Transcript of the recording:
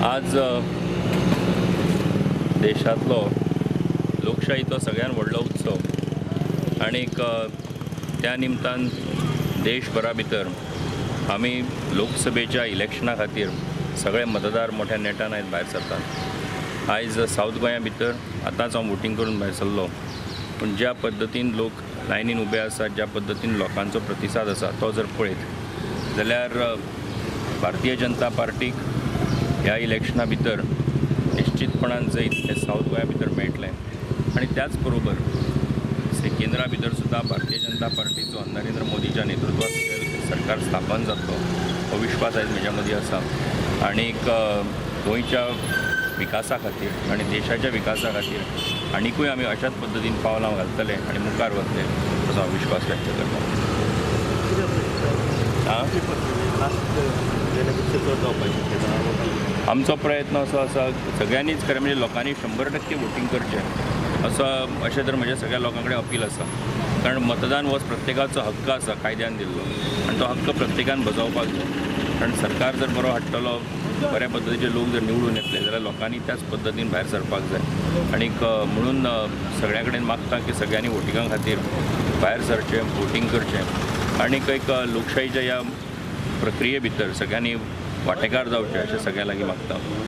आज देशांतलो लोकशाहीचो सगळ्यात व्हडलो उत्सव आनीक त्या निमतान देशभरा भितर आमी लोकसभेच्या इलेक्शना खातीर सगळे मतदार मोठ्या नेटान आयज भायर सरतात. आयज सावथ गोंया भितर आतांच हांव वोटींग करून भायर सरलो, पूण ज्या पद्दतीन लोक लायनीन उबे आसात, ज्या पद्दतीन लोकांचो प्रतिसाद आसा तो जर पळयत जाल्यार भारतीय जनता पार्टीक ह्या इलेक्शना भितर निश्चितपणान जैत हें सावथ गोंया भितर मेळटलें. आनी त्याच बरोबर केंद्रा भितर सुद्दां भारतीय जनता पार्टीचो नरेंद्र मोदीच्या नेतृत्वात सरकार स्थापन जातलो हो विश्वास आयज म्हज्या मदीं आसा. आनीक गोंयच्या विकासा खातीर आनी देशाच्या विकासा खातीर आनिकूय आमी अशाच पद्दतीन पावलां घालतले आनी मुखार वतले असो हांव विश्वास व्यक्त करता. आमचो प्रयत्न असो आसा सगळ्यांनीच, खरें म्हणजे लोकांनी 100% वोटींग करचें असो अशें तर म्हज्या सगळ्या लोकां कडेन अपील आसा. कारण मतदान हो प्रत्येकाचो हक्क आसा कायद्यान दिल्लो आनी तो हक्क प्रत्येकान बजावपाक जाय. कारण सरकार जर बरो हाडटलो, बऱ्या पद्दतीचे लोक जर निवडून येतले जाल्यार लोकांनी त्याच पद्दतीन भायर सरपाक जाय. आनीक म्हणून सगळ्या कडेन मागता की सगळ्यांनी वोटिंगा खातीर भायर सरचें, वोटींग करचें आनीक एक लोकशाहीच्या ह्या प्रक्रिये भितर सगळ्यांनी वांटेकार जावचें अशें सगळ्यां लागीं मागता.